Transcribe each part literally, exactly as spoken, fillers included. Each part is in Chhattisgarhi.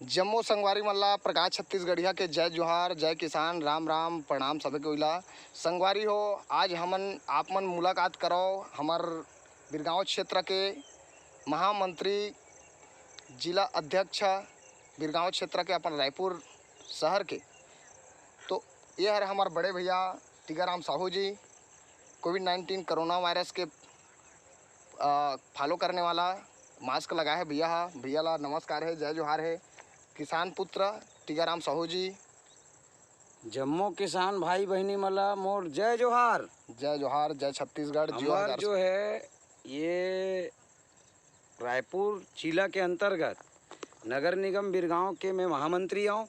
जम्मो संगवारी मन ला प्रकाश छत्तीसगढ़िया के जय जोहार, जय किसान, राम राम, प्रणाम सबे कोई ला। संगवारी हो, आज हमन आप मन मुलाकात करव हमर बिरगांव क्षेत्र के महामंत्री, जिला अध्यक्ष बिरगांव क्षेत्र के अपन रायपुर शहर के। तो ये हर हमर बड़े भैया टीकाराम साहू जी, कोविड नाइन्टीन कोरोना वायरस के फॉलो करने वाला, मास्क लगाए हे भैया हा। भैया ला नमस्कार हे, जय जोहार हे। किसान पुत्र टीकाराम साहू जी। जम्मो किसान भाई बहिनी मन ला मोर जय जोहार। जय जोहार, जय छत्तीसगढ़, जियो हमर हजार। जो है ये रायपुर जिला के अंतर्गत नगर निगम बिरगांव के मैं महामंत्री आऊँ।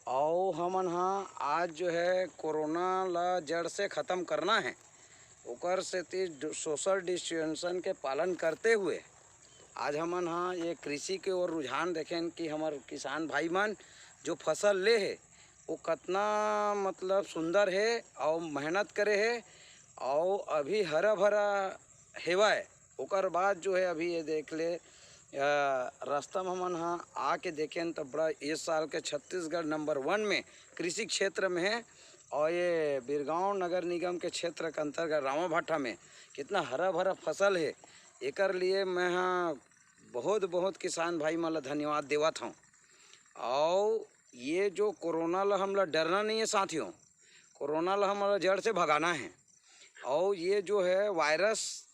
अउ हमन हा आज जो है कोरोना ला जड़ से ख़त्म करना है, ओकर सेती डि-, सोशल डिस्टेंशन के पालन करते हुए आज हमन हा ये कृषि के ओर रुझान देखेन कि हमर किसान भाई मन जो फसल ले हे वो कतना मतलब सुंदर हे अउ मेहनत करे हे अउ अभी हरा भरा हेवय। ओकर बाद जो है अभी ये देख ले, अ, रास्ता में हमन हा आके देखेन त बड़ा ये साल के छत्तीसगढ़ नंबर वन में कृषि क्षेत्र में है। और ये बिरगांव नगर निगम के क्षेत्र के अंतर्गत रामाभाटा में कितना हरा भरा फसल है, एकर लिए मैं हा बहुत बहुत किसान भाई मन ला धन्यवाद देवत हूँ। और ये जो कोरोना ला हमला डरना नहीं है साथियों, कोरोना ला हमला जड़ से भगाना है। और ये जो है वायरस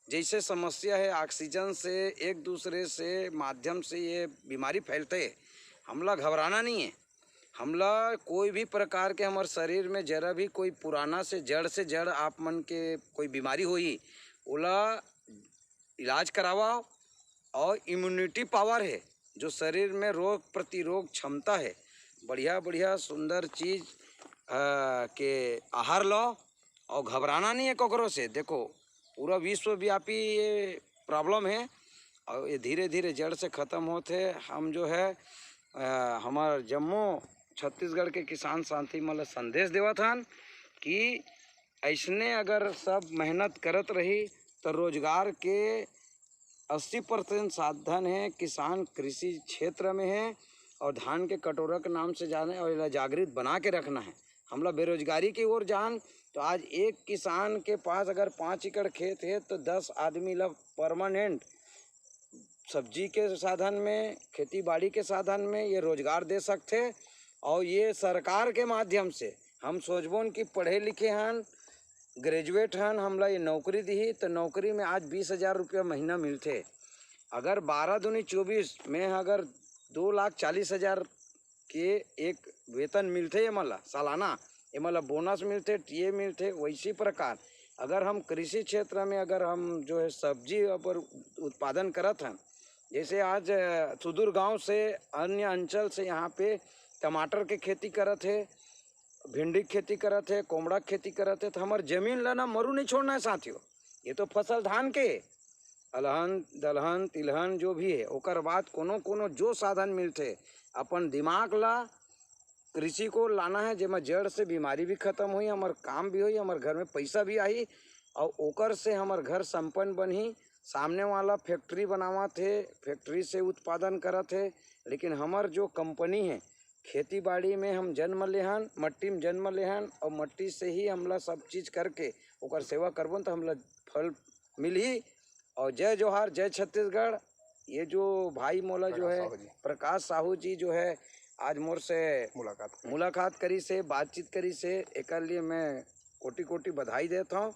जैसे समस्या है, ऑक्सीजन से एक दूसरे से माध्यम से ये बीमारी फैलते है, हमला घबराना नहीं है। हमला कोई भी प्रकार के हमर शरीर में जरा भी कोई पुराना से जड़ से जड़ आप मन के कोई बीमारी होई, ओला इलाज करावा। और इम्यूनिटी पावर है, जो शरीर में रोग प्रतिरोग क्षमता है, बढ़िया बढ़िया सुंदर चीज, अ, के आहार लो और घबराना नहीं है ककरो से। देखो, पूरा विश्वव्यापी ये प्रॉब्लम है और ये धीरे धीरे जड़ से ख़त्म होत है। हम जो है, अ, हमार जम्मो छत्तीसगढ़ के किसान साथी मन ला संदेश देवत हन कि ऐसने अगर सब मेहनत करत रही तो रोजगार के अस्सी परसेंट साधन है, किसान कृषि क्षेत्र में है और धान के कटोरा के नाम से जाने और एला जागृत बना के रखना है। हमला बेरोजगारी की ओर जान, तो आज एक किसान के पास अगर पाँच एकड़ खेत है तो दस आदमी ला परमानेंट सब्जी के साधन में, खेती बाड़ी के साधन में ये रोजगार दे सकथे। और ये सरकार के माध्यम से हम सोचबोन कि पढ़े लिखे हन, ग्रेजुएट हन, हमला ये नौकरी दिही, तो नौकरी में आज बीस हजार रुपया महीना मिलथे। अगर बारह दूनी चौबीस में अगर दो लाख चालीस हजार के एक वेतन मिलथे ये मन ला सालाना, ये मन ला बोनस मिलथे, टीए मिलथे, वैसी प्रकार अगर हम कृषि क्षेत्र में अगर हम जो है सब्जी पर उत्पादन करत हन, जैसे आज, अ, सुदूर गांव से, अन्य अंचल से यहाँ पे टमाटर के खेती करत है, भिंडी के खेती करत है, कोमड़ा के खेती करत है, तो हमार जमीन ला ना मरू नहीं छोड़ना है साथियों। ये तो फसल धान के, अलहन दलहन तिलहन जो भी है, ओकर बाद कोनो कोनो जो साधन मिलथे, अपन दिमाग ला कृषि को लाना है, जेमा जड़ से बीमारी भी खत्म होई, हमर काम भी होई, हमर घर में पैसा भी आई और ओकर से हमर घर संपन्न बनही। सामने वाला फैक्ट्री बनावत हे, फैक्ट्री से उत्पादन करत हे, लेकिन हमर जो कंपनी है, खेती बाड़ी में हम जन्म लेहन, मट्टी में जन्म लेहन और मट्टी से ही हमला सब चीज करके ओकर सेवा करबन तो हमला फल मिलही। और जय जोहार, जय छत्तीसगढ़। ये जो भाई मोला जो प्रकाश है साहू जी। प्रकाश साहू जी जो है आज मोर से मुलाकात करी। मुलाकात करी से, बातचीत करी से, एकर लिए मैं कोटि कोटि बधाई देत हूँ।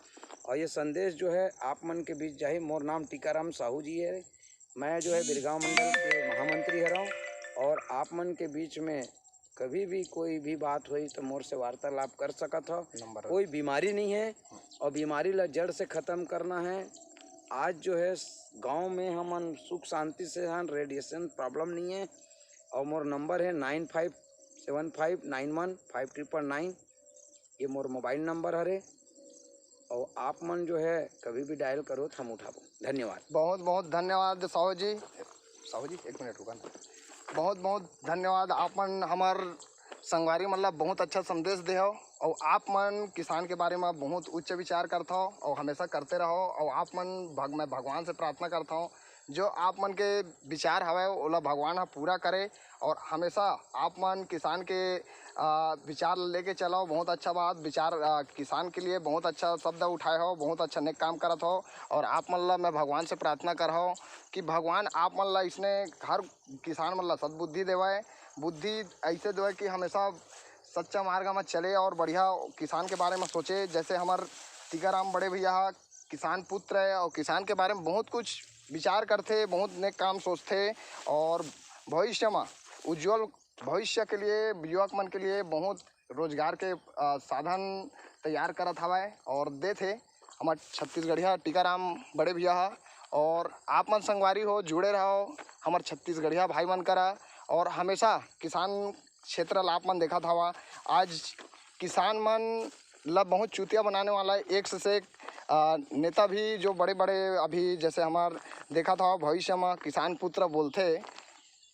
और ये संदेश जो है आप मन के बीच जाही। मोर नाम टीकाराम साहू जी है, मैं जो है बिरगांव मंडल के महामंत्री हरव और आप मन के बीच में कभी भी कोई भी बात होई तो मोर से वार्तालाप कर सकत हो। नंबर कोई बीमारी नहीं है और बीमारी ला जड़ से ख़त्म करना है। आज जो है गांव में हमन सुख शांति से हन, रेडिएशन प्रॉब्लम नहीं है। और मोर नंबर है nine five seven five nine one five triple nine. ये मोर मोबाइल नंबर हरे और आप मन जो है कभी भी डायल करो तो हम उठाबो। धन्यवाद। बहुत बहुत धन्यवाद साहू जी। साहू जी, एक मिनट रुका ना। बहुत बहुत धन्यवाद, आप मन हमर संगवारी मन ला बहुत अच्छा संदेश दे हो और आप मन किसान के बारे में बहुत उच्च विचार करत हो और हमेशा करते रहो और आप मन भग-, मैं भगवान से प्रार्थना करता हूँ जो आप मन के विचार हवय, ओला भगवान ह पूरा करे और हमेशा आप मन किसान के, अ, विचार लेके चलव। बहुत अच्छा बात, विचार, अ, किसान के लिए बहुत अच्छा शब्द उठाए हो, बहुत अच्छा नेक काम करत हो। और आप मन ला मैं भगवान से प्रार्थना करहूँ कि भगवान आप मन ला इसने हर किसान मन ला सद्बुद्धि देवय, बुद्धि ऐसे देवय कि हमेशा सच्चा मार्ग में चले और बढ़िया किसान के बारे में सोचे। जैसे हमर टीकाराम बड़े भैया ह किसान पुत्र है और किसान के बारे में बहुत कुछ विचार करथे, बहुत नेक काम सोचथे और भविष्य में, उज्जवल भविष्य के लिए युवक मन के लिए बहुत रोजगार के, अ, साधन तैयार करत हवय और देथे हमर छत्तीसगढ़िया टीकाराम बड़े भैया ह। और आप मन संगवारी हो, जुड़े रहो हमर छत्तीसगढ़िया भाई मन करा और हमेशा किसान क्षेत्र ला आप मन देखत हवा। आज किसान मन ला बहुत चूतिया बनाने वाला है एक से, से एक, अ, नेता भी, जो बड़े बड़े अभी जैसे हमार देखत हवा भविष्य में किसान पुत्र बोलथे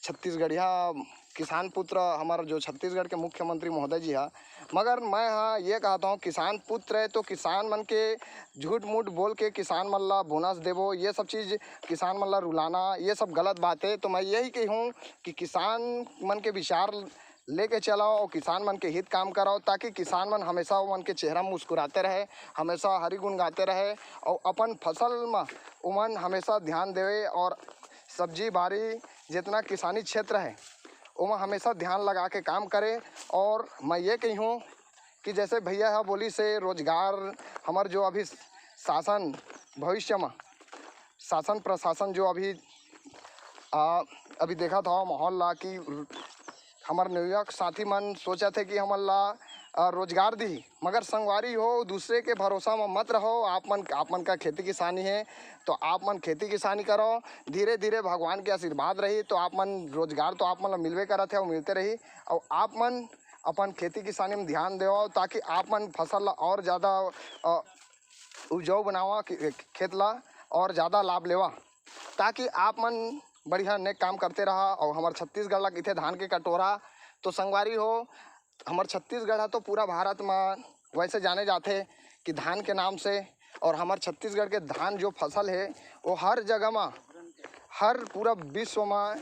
छत्तीसगढ़िया किसान पुत्र, हमार जो छत्तीसगढ़ के मुख्यमंत्री महोदय जी हा। मगर मैं हा ये कहता हूँ, किसान पुत्र है तो किसान मन के झूठ मूठ बोल के किसान मन ला बोनस देवो, ये सब चीज़, किसान मन ला रुलाना, ये सब गलत बात है। तो मैं यही कहूँ कि किसान मन के विचार लेके चलाओ और किसान मन के हित काम कराओ, ताकि किसान मन हमेशा ओमन के चेहरा मुस्कुराते रहे, हमेशा हरी गुण गाते रहे और अपन फसल म ओमन हमेशा ध्यान देवे और सब्जी बारी जितना किसानी क्षेत्र है ओमा हमेशा ध्यान लगा के काम करे। और मैं ये कही हूँ कि जैसे भैया ह बोली से रोजगार, हमर जो अभी शासन, भविष्य में शासन प्रशासन जो अभी, आ, अभी देखत हव माहौल ला कि हमर नवयुवक साथी मन सोचत हे कि हमन ला, आ, रोजगार दिही, मगर संगवारी हो, दूसरे के भरोसा म मत रहो। आप मन, आप मन का खेती किसानी है तो आप मन खेती किसानी करो, धीरे धीरे भगवान के आशीर्वाद रही तो आप मन रोजगार तो आप मन ला मिलबे करत है और मिलते रही। और आप मन अपन खेती किसानी में ध्यान देवो ताकि आप मन फसल ला और ज़्यादा, अ, उपजाऊ बनावा, खे-, खेत ला और ज़्यादा लाभ लेवा, ताकि आप मन बढ़िया नेक काम करते रहा। और हमर छत्तीसगढ़ ला कहिथे धान के कटोरा, तो संगवारी हो, हमर छत्तीसगढ़ ह तो पूरा भारत म वैसे जाने जाथे कि धान के नाम से, और हमर छत्तीसगढ़ के धान जो फसल है वो हर जगह म, हर पूरा विश्व म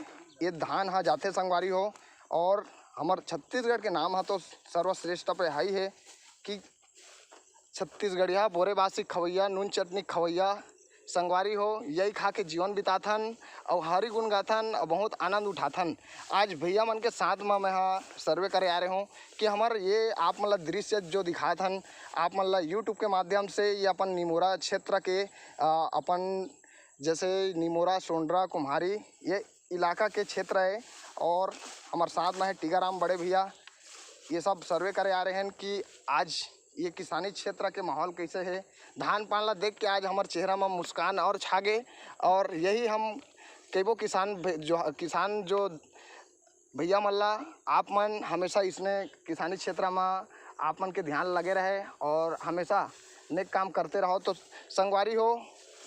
ये धान ह जाथे संगवारी हो। और हमर छत्तीसगढ़ के नाम ह तो सर्वश्रेष्ठ पे है ही है कि छत्तीसगढ़िया बोरे बासी खवैया, नून चटनी खवैया संगवारी हो, यही खा के जीवन बिताथन और हरी गुण गाथन और बहुत आनंद उठाथन। आज भैया मन के साथ में मैं हा सर्वे करे आ रहे हूँ कि हमर ये आप मन ला दृश्य जो दिखाथन, आप मन ला YouTube के माध्यम से ये अपन निमोरा क्षेत्र के, अ, अपन जैसे निमोरा, सोंडरा, कुम्हारी, ये इलाका के क्षेत्र है और हमर साथ में है टीकाराम बड़े भैया। ये सब सर्वे करे आ रहे हैं कि आज ये किसानी क्षेत्र के माहौल कैसे है। धान पान ला देख के आज हमर चेहरा में मुस्कान और छा गे। और यही हम कईबो किसान भे-, जो किसान जो भैया मन ला, आप मन हमेशा इसने किसानी क्षेत्र में आप मन के ध्यान लगे रहे और हमेशा नेक काम करते रहो। तो संगवारी हो,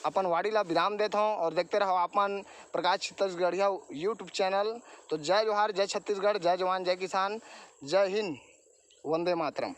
अपन वाणी ला विराम देत हूँ और देखते रहो आप मन प्रकाश छत्तीसगढ़िया YouTube चैनल। तो जय जोहार, जय छत्तीसगढ़, जय जवान, जय किसान, जय हिंद, वंदे मातरम।